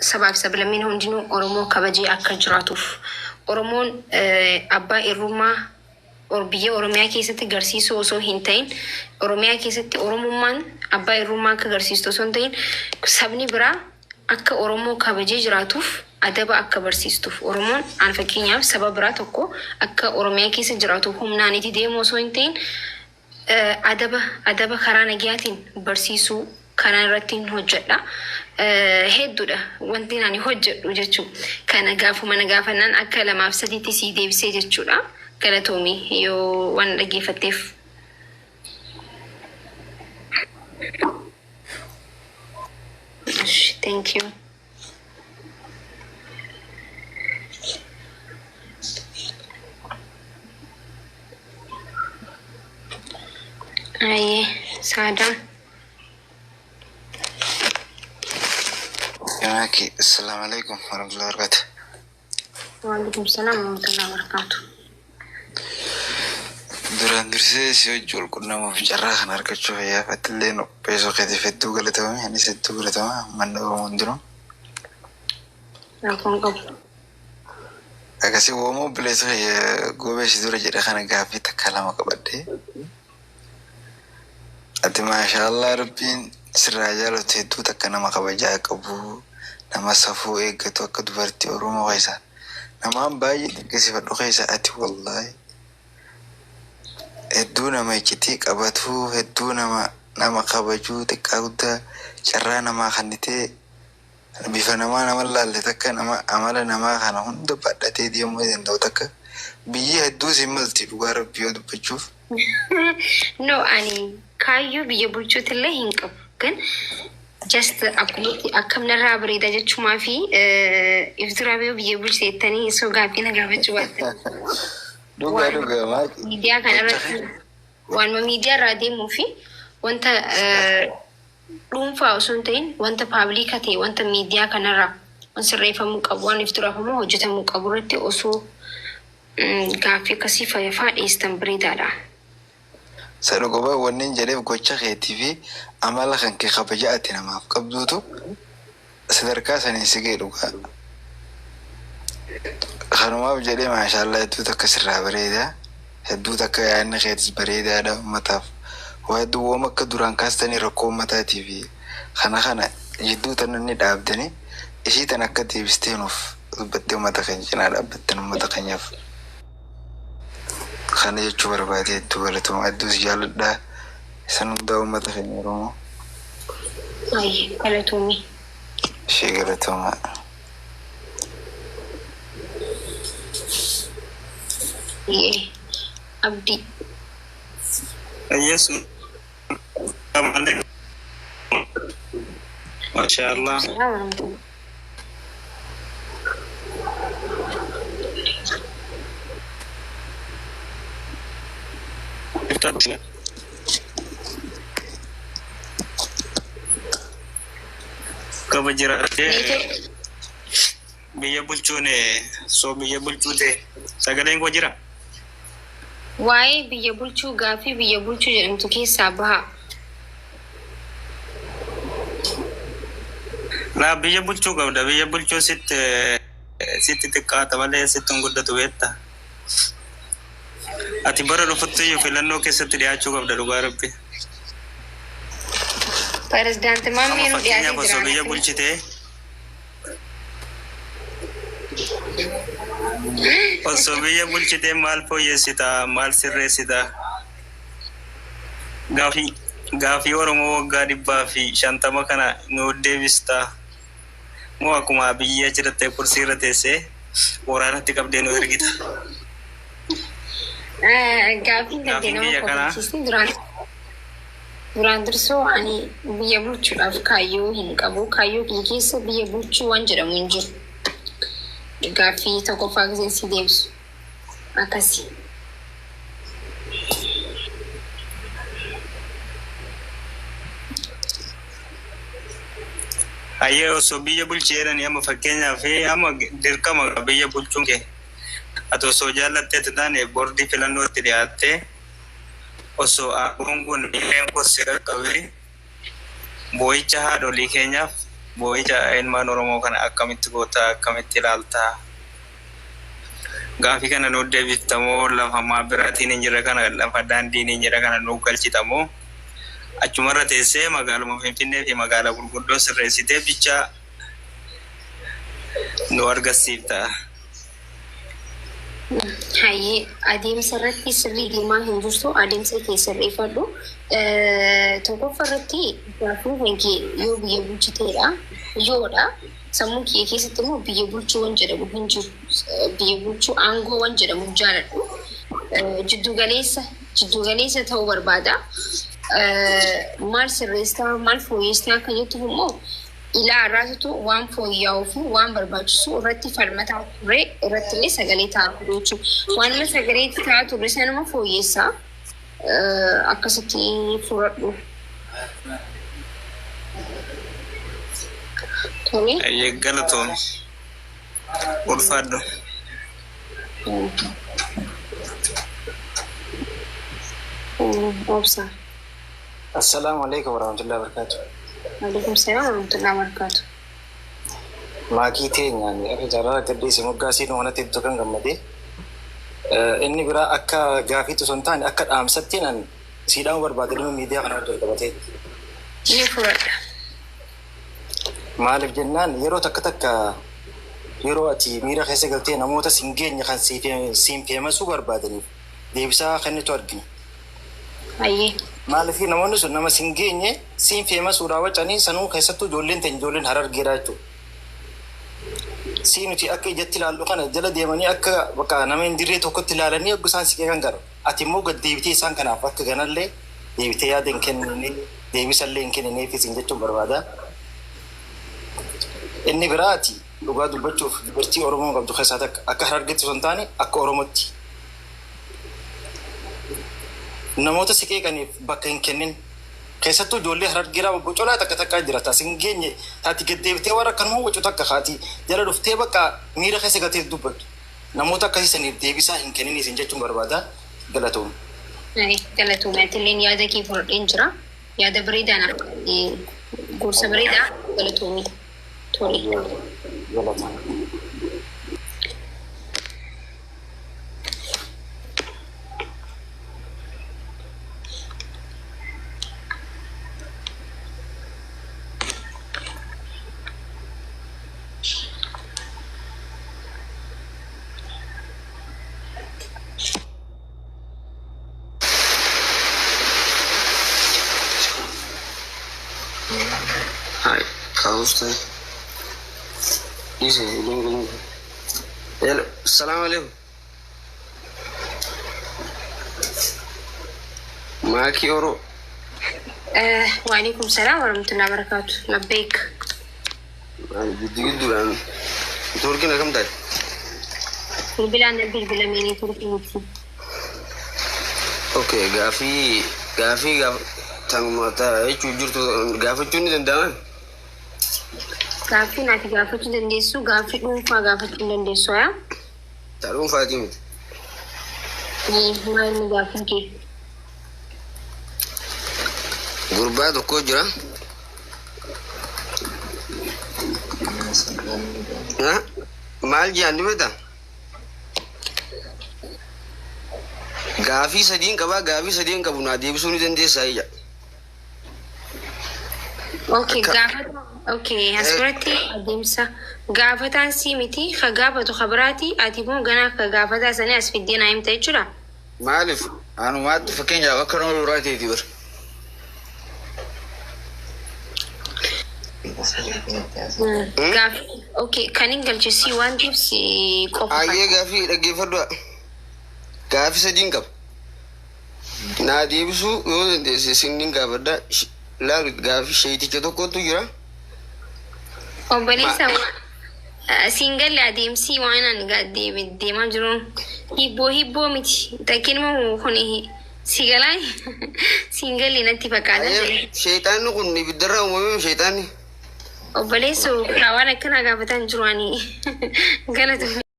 Sabaa fi sablammiin hundinuu Oromoo kabajee akka jiraatuuf Oromoon abbaa irrummaa biyya Oromiyaa keessatti garsiisuu osoo hin ta'in, Oromiyaa keessatti Oromummaan abbaa irrummaa akka garsiistu osoo hin ta'in, sabni biraa akka Oromoo kabajee jiraatuuf adaba akka barsiistuuf. Oromoon an fakkeenyaaf saba biraa tokko akka Oromiyaa keessa jiraatu humnaan itti deemu osoo hin ta'in, adaba karaa nagayaatiin barsiisuu kana irratti hin hojjedha. Hedduudha wanti ani hojjedhu jechuudha. Kana gaafuma na gaafannaan akka lamaaf sadiitti sii deebisee jechuudha. Galatoomii yoo waan dhaggeeffatteef. Thank you. Ayyee Saadaa. Yaaki, assalamu alaikum warahmatullahi wabarakatuh. Waalaikum salaam warahmatullahi wabarakatuh. Duraan dursee si wajji wal qunnamuuf carraa kana argachuu fayyaaf atillee nu qopheessuu keetiif hedduu galatoomi. Anis hedduu galatoomaa, uummanni Oromoo hundinuu. Rakkoon qabu. Akkasii woomuu obboleessa kiyya goobee si dura jedhe kana gaaffii takka lama qabadhee. Ati maashaallah, Rabbiin sirraa jaalatu, hedduu takka nama kabajaa qabu, nama safuu eeggatu, akka dubartii Oromoo keessa namaan baay'ee dinqisiifadhu keessa ati. Wallaahi, hedduu nama iccitii qabatu, hedduu nama kabajuu, xiqqaa guddaa carraa namaa kennitee, bifa namaa nama laalle takka, nama amala namaa kana hunda badhatee deemuu danda'u takka biyyi hedduu si malti, dhugaa Rabbii yoo dubbachuuf. No, ani kaayyoo biyya bulchuutillee hin qabu. Gan just akkumatti akkam narraa bareeda jechuumaa fi if duraa yoo biyya bulchite jettanii osoo gaaffii na gaafachuu baattan. Dhugaa dhugaa maal Miidiyaa kana irratti waanuma miidiyaa irraa deemuu fi wanta dhuunfaa osoo hin ta'in, wanta public ta'e, wanta miidiyaa kanarraa waan sirreeffamuu qabu, waan if duraaf immoo hojjetamuu qabu irratti osoo gaaffii akkasii faa dhiyeessitan bareedaadha. Sa dhuguma wanni jedheef gocha keetii fi amala kan kee kabaja ati namaaf qabduutu sadarkaa saniin si ga'e dhugaa. Kanumaaf jedhee, maashaallah, hedduu takka sirraa bareeda. Hedduu takka yaadni keetis bareedaadha uummataaf. Waa hedduu wooma akka duraan kaastanii rakkoo uummataatii fi kana jidduu tana inni dhaabdanii ishii tan akka deebistee nuuf dubbattee uummata keenya cinaa dhaabbattan uummata keenyaaf. Kana jechuu barbaade. Hedduu galatooma, hedduu si jaalladha. Isan hundaa uummata keenya Oromoo. Baay'ee galatoomii. Ishee galatooma. Yee Abdii. Yes. Masha Allah. Salaam. Kaba jiraatee biyya bulchuun soo biyya bulchuu ta'e sagaleen koo jira. Waa'ee biyya bulchuu, gaaffii biyya bulchuu jedhamtu keessaa baha. Laa, biyya bulchuu qabda. Biyya bulchuu sitti xiqqaata malee sitti hin guddatu, beekta. Ati bara dhufutti iyyuu filannoo keessatti dhiyaachuu qabda, dhugaa Rabbi. Pirezidaanti Amma Maammee nu dhiyaatee fakkeenyaaf osoo jira. biyya bulchitee, osoo biyya bulchitee maal fooyyessita, maal sirreessita? Gaafii Oromoo waggaa 150 kana nu deebista moo akkuma biyya achirratti kursii irra teessee waraanatti qabdee nu ergita? Gaaffiin dandee Gaafiin nama biyya kanaa kofalchiisni. Duraan dursoo ani biyya bulchuudhaaf kaayyoo hin qabu. Kaayyoo kiyya keessa biyya bulchuu waan jedhamu hin jiru. Gaaffii tokkoffaa giseen si deebisu. Akkasi. Hayyee, osoo biyya bulchi jedhanii, amma fakkeenyaaf amma dirqama biyya bulchuun kee ati osoo jaallattee taane boordii filannootti dhiyaattee, osoo aangoon kun hireen kun si qaqqabee, boo'icha haadholii keenyaaf Boo'icha ilmaan Oromoo kana akkamitti gootaa, akkamitti ilaaltaa? Gaafii kana nuuf deebiftamoo lafa maabiraatiin hin jirre kana, lafa daandiin hin jirre kana nuuf galchitamoo achumarra teessee magaaluma Finfinnee fi magaalaa gurguddoo sirreessitee bicha nu argisiifta. Hayyee, adeemsa irratti sirrii deemaa hin jirtu, adeemsa kee sirreeffadhu. Tokkoffaa irratti gaaffiin kan kee yoo biyya bulchiteedha yoodha. Sammuu kee keessatti immoo biyya bulchuu waan jedhamu hin jiru. Biyya bulchuu aangoo waan jedhamu hin jaaladhu. Jiddu galeessa ta'uu barbaada. Maal sirreessitaa, maal fooyyessitaa akka jettuuf immoo ilaa irraatitu waan fooyya'uu fi waan barbaachisu irratti falmataa turre, irratti illee sagalee ta'aa ture jechuudha. Waanuma sagalee ta'aa turre sanuma fooyyessaa, akkasitti furadhu. Tole. Hayyee, galatoom. Ulfaadhu. Obsa. Assalaamu alaikum warahmatullahi wabarakatuh. Waalaikum salaam warahmatullahi wabarakatuh. Maakii teenyaan akka jaalala gaddeesse moggaasii nu manatti iddoo kan gammadee. Inni biraa akka gaafiitti osoo hin taane akka dhaamsatti nan siidhaan barbaade dhimma miidiyaa kana wajjin qabatee. Ni furadha. Maaliif jennaan, yeroo takka takka yeroo ati miira keessa galtee namoota sin geenye kan siin feemasuu barbaadaniif deebisaa kennitu argina. Hayyee. Maaliif namoonni sun nama sin geenye siin feemasuudhaa wacanii, sanuu keessattuu ijoolleen teenya, ijoolleen Harargeedhaa jechuudha. Si nuti akka ijatti ilaallu kana jala deemanii akka bakka nama hin dirree tokkotti ilaalanii akka isaan siqee kan gara. Ati immoo gad deebitee isaan kanaaf akka ganallee deebitee yaada hin kennine, deebisallee hin kennineefis hin jechuun barbaada. Inni biraati, dhugaa dubbachuuf, dubartii Oromoo qabdu keessaa takka, akka Harargeetti osoo hin taane akka Oromootti. Namoota si qeeqaniif bakka hin kennin. Keessattuu ijoollee Harargeeraa bobbocolaa takka takkaa jira. Taas hin geenye taati gad deebitee warra akkanuma wacu takka haati jala dhuftee bakka miira keessa galtee dubbattu. Namoota akkasii saniif deebisaa hin kennin isin jechuun barbaada. Galatoom. Galatoomii, atilleen yaada kee fudhadheen jira. Yaada bareedaa naaf, gorsa bareedaa, galatoomii. Tole. Galatoom. Hi, Kaustai. Easy, hello, salam alaikum. Maaki Oro. Waalaikum salaam warahmatullahi wabarakatuh. Labbeek. Giddu gidduudhaan turkiin akkam ta'e? Bilbilaan bilbilamee turkii miti. Okay, gaafii gaaf tanuma jechuu jirtu gaafachuun ni danda'ama? Gaaffii ati gaafachuu dandeessu, gaaffii dhuunfaa gaafachuu hin dandeessu haa? Ta dhuunfaatii miti. Maal inni gaaffiin kee? Gurbaa tokko jira. Maal jedhan ni beektaa? Gaafii sadiin qabaa, gaafii sadiin qabu naa deebisuu ni dandeessaa ija. Okay, gaafata. Okay, as biratti adeemsa gaafataan si miti, ka gaafatu ka biraati, ati immoo ganaa ka gaafataa sanii as fiddee naa himta jechuudha. Maaliif anumaatti fakkeenyaaf akka nama duraa ta'eeti bara. Gaaffii, okay, kan hin galche si waan ta'eef si qofa. Ayyee, gaafii dhaggeeffadhu. Gaafii sadiin qaba. Naa deebisuu yoo dandeesse sinnin gaafadha. Laal, gaafii sheeticha tokkotu jira. Obboleessa, siin galle adeemsi waan ani deemaa jiru hibboo hibboo miti. Takkiin immoo kun si galaa siin galle natti fakkaata. Ayyee, sheexaanni kun ibiddarraa uumame sheexaanni. Obboleesso, waan akkanaa gaafataan jiru ani, galatoomii.